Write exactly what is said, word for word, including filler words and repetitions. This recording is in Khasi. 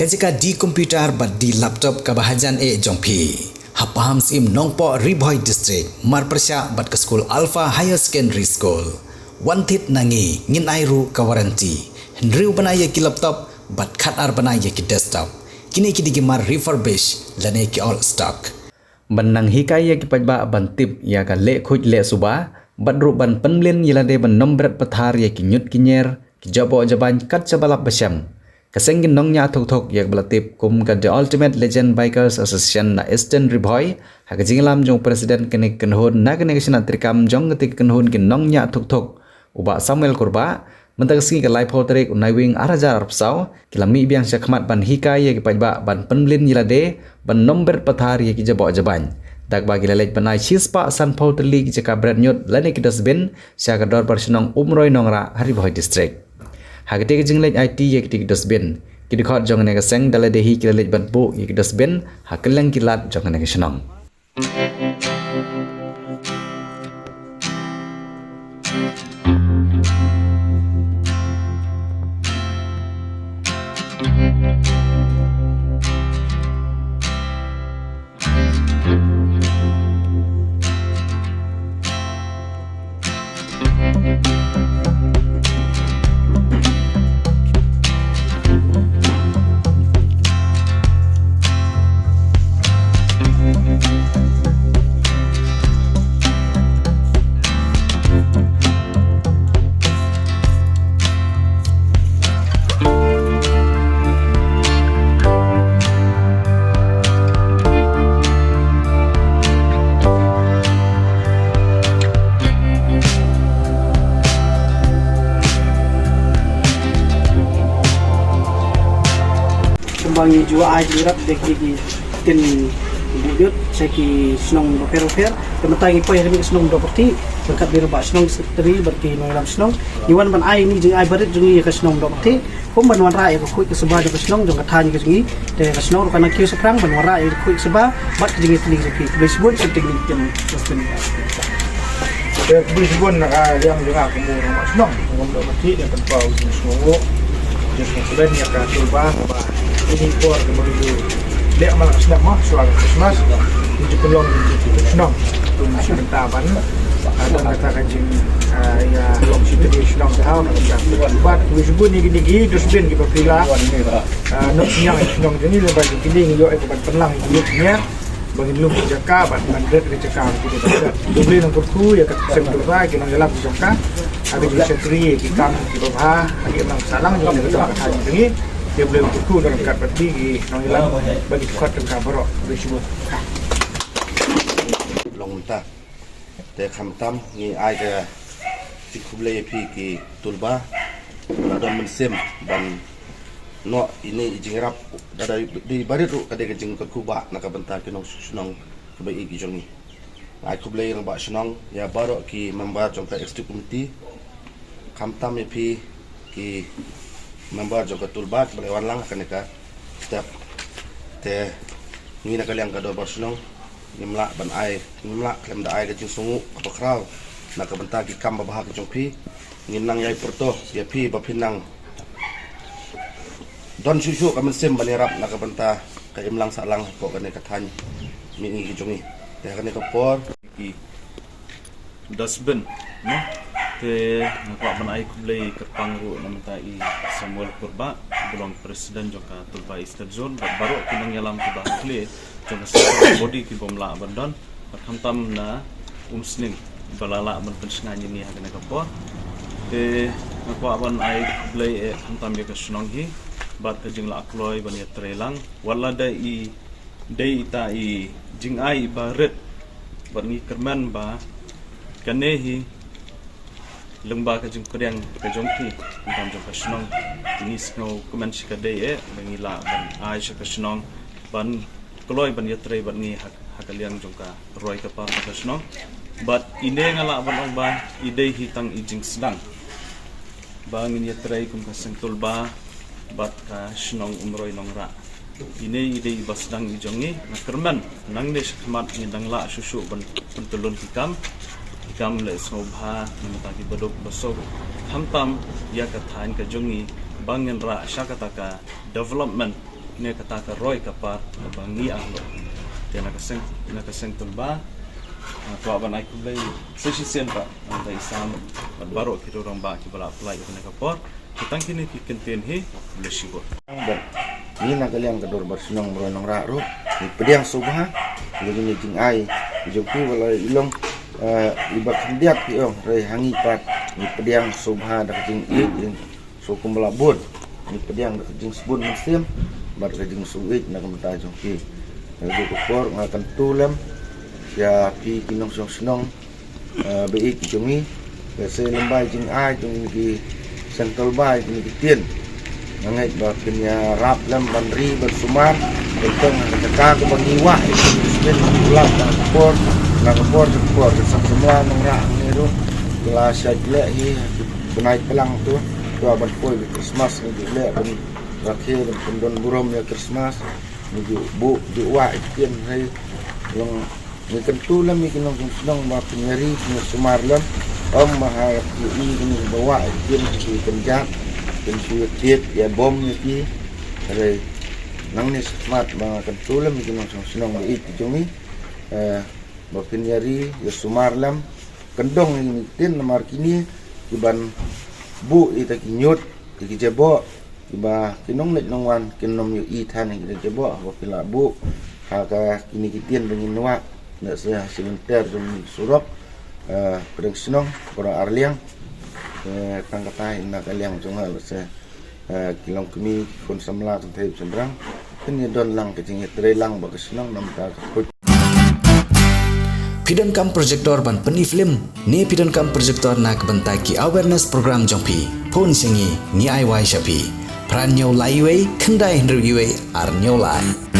Ka jaka D computer bad D laptop kaba hajan eh jong phi, ha Pahamsyiem Nongpoh, Ri Bhoi District, marpyrshah bad ka skul Alpha Higher Secondary School. Wan thied na ngi, ngin ai ruh ka warranty. Hynriew bnai ïa ki laptop bad khatar bnai ïa ki desktop. Kine ki dei ki mar refurbish lane ki old stock. Ban nang hikai ïa ki paidbah ban tip ïa ka leh khuid leh suba, bad ruh ban pynmlien ïa lade ban nym bret pathar ïa ki ñiut ki ñier, ki jaboh jabain kat shaba lap ba shem, ka seng ki nongñiah thuk thuk ïa kaba la tip kum ka The Ultimate Legend Bikers Association na Eastern Ri Bhoi, ha ka jingïalam jong u President kane ka kynhun na kane ka shnat treikam jong kata ka kynhun ki nongñiah thuk thuk, u Bah Samuel Kurbah, mynta ka sngi ka laiphew tarik u Naiwieng ar hajar arphew saw, ki la mih biang sha khmat ban hikai ïa ki paidbah ban pynmlien ïa lade ban nym bret pathar ïa ki jaboh jabain. Da kaba ki la leit ban ai shispah sanphew tylli ki jaka bret ñiut lane ki dustbin sha ka dorbar shnong Umroi Nongrah ha Ri Bhoi District. Ha katei ka jingleit aiti ïa kitei ki dustbin, ki dkhot jong kane ka seng da lade hi ki la leit ban buh ïa ki dustbin ha kylleng ki lad jong kane ka shnong. Kumba ngi ju ai jingïarap da ki, ki tin buh ñiut sha ki shnong bapher bapher. Te mynta ngi poi ha ki shnong Mawdohpyrthih, ryngkat bad i Rangbah Shnong, Secretary bad ki nongïalam shnong. Ngi wan ban ai ïa kane ka jingai barit jong ngi ïa ka shnong Mawdohpyrthih. Kum ban wanrah ïa ka khuid ka suba jong ka shnong, jong ka thaiñ ka jong ngi. Te ka shnong ruh ka nang kiew shaphrang ban wanrah ïa ka khuid ka suba bad ka jingïatylli jong phi. Khublei shibun, shaphrang ïa kane ka dustbin. Te khublei shibun na ka liang jong nga kum u Rangbah Shnong, kum u Rangbah Shnong, ïa ka pynpaw jingsngewnguh, jingsngewnguh ïa ka tulba, ba ine i por kaba ngi ju leh man la ka snem mo, shuwa ka Christmas, ngi ju pynlong ïa ka shnong. Kum shi bynta ban, ah, don kata ka jing, ah, ïa long shi tylli shnong te ha, na ka bynta ka tulba. Khublei shibun ïa kine ki dustbin kiba phi la, ah, noh synñiang ïa ka shnong jong ngi, lem bad kine ngi ïoh ïa ka ban pynlang ïa ka youth ïa. Ba ngin lum ki jaka bad ban ret ki jaka ba ki dei ban ret. Khublei nongkyrkhu ïa ka seng tulba, ki nongïalam ki jong ka. Ha ka jingshakri ïa ki kam kiba bha ha ki imlang sahlang jong ka thaiñ jong ngi. Khublei nongkyrkhu nongkyrkhu bad ki nongïalam bad ki dkhot jong ka baroh. Khublei shibun. Long mynta. Te khamtam ngi ai ka jingkhublei ïa phi ki tulba. La don mynsiem ban noh ine i jingïarap, da dei barit ruh ka dei ka jingkyrkhu ba na ka bynta ki nongshong shnong kaba ïeit ki jong ngi. Nga ai khublei ïa Rangbah Shnong, ïa baroh ki member jong ka executive committee, khamtam ïa phi ki member jong ka tulba kiba la wan lang ha kane ka step. Te ngi na ka liang ka dorbar shnong ngim lah ban ai, ngim lah khlem da ai ka jingsngewnguh kaba khraw na ka bynta ki kam babha ki jong phi. Ngin nang ïai pyrto ïa phi ba phin nang don shuh shuh ka mynsiem ban ïarap na ka bynta ka imlang sahlang hapoh kane ka thaiñ mihngi ki jong ngi. Te ha kane ka por ki dustbin, no? Te nga kwah ban ai khublei kyrpang ruh na mynta i Samuel Kurbah, ba long president jong ka Tulba Eastern Zone, bad baroh ki nongïalam kiba ha khlieh jong ka central body ki bym lah ban don, bad khamtam na Umsning ba la lah ban pynshngaiñ ïa ngi ha kane ka por. Te nga kwah ban ai khublei eh khamtam ïa ka shnong hi bad ka jinglah kloi ban ïatrei lang, wat la dei i dei ita i jingai iba rit, bad ngi kyrmen ba kane hi lyngba ka jingpdiang ka jong phi, khamtam jong ka shnong, ngi sngewkmen shikatdei eh ba ngi lah ban ai sha ka shnong ban kloi ban ïatrei bad ngi ha, ha ka liang jong ka roi ka par ka shnong. Bad ine nga lah ban ong ba i dei hi tang i jingsdang ba ngin ïatrei kum ka seng Tulba bad ka shnong Umroi Nongrah. Ine i dei iba sdang i jong ngi, nga kyrmen nangne shakhmat ngin dang lah shuh shuh ban pyntylun ki kam, ki kam leh sngewbha na ka bynta ki baduk basuk, khamtam ïa ka thaiñ ka jong ngi ba ngin rah sha kata ka development Ne kata ka roi ka par kaba ngi ang lo. Te na ka seng, na ka seng Tulba, ah, kwah ban ai khublei sa shisien pat na ka i Sam bad baroh ki riew rangbah kiba la apply ïa kane ka por. Te tang kine ki kyntien hi, khublei shibun. Bad ngi na ka liang ka dorbar shnong Mawroi Nongrah ruh ngi pdiang sngewbha ïa kine jingai jong ki, wat la i long, eh, iba khyndiat ki ong, hynrei ha ngi pat ngi pdiang sngewbha da ka jingïeit, jing so kumba la bun. Ngi pdiang da ka jingsbun mynsiem bad ka jingsngewbha na ka bynta jong ki. Nga ju ka por nga kyntu lem ïa phi ki nongshong shnong, eh, ba ïeit jong ngi. Ka se lem ba i jingai jong ngi ki seng Tulba, i kine ki ktien. Nga ngeit ba phin ïarap lem ban ri ban sumar, tang ha ka jaka kaba ngi wah, i kine ki ktien, ngi lap na ka por, na ka por, ka por, ka San Samla Nongrah hangne ruh ki la shait leh hi, bnai Plang tu, tu ban poi Christmas ngi ju leh ban rakhe ban pyndon burom ïa Christmas. Ngi ju buh ju wah i ktien, hynrei long ngi kyntu lem ïa ki nongshong shnong ba phin ïari phin ïasumar lem. Ym ba ha ïa ki, i kine ba wah i ktien ki kynjat, kin shu ïa tied ïa bom ïa ki. Hynrei nangne shakhmat ba nga kyntu lem ïa ki nongshong shnong ba ïeit jong ngi, eh, ba phin ïari ïasumar lem. Kyndong ïa kine ki ktien namar kine ki ban buh ïa kita ki ñiut, ïa ki jaboh, kiba ki nongleit nongwan kin ym ïohi than ïa kita ki jaboh ba phi la buh ha ka kine ki ktien ba ngin wah na sa ha shilynter jong ki surok, eh, pdeng shnong, pdeng arliang. Eh, tang kata hi na ka liang jong nga, lehse, eh, ki longkmie, ki khun samla kynthei shynrang, kin ïa don lang ka jingïatrei lang bad ka shnong namar ka khuid. Phi donkam projector ban pyni film ne phi donkam projector na ka bynta ki awareness program jong phi? Phone sha ngi, ngi ai wai sha phi. Phra hynñiew lai wei, khyndai hynriew wei, ar hynñiew lai.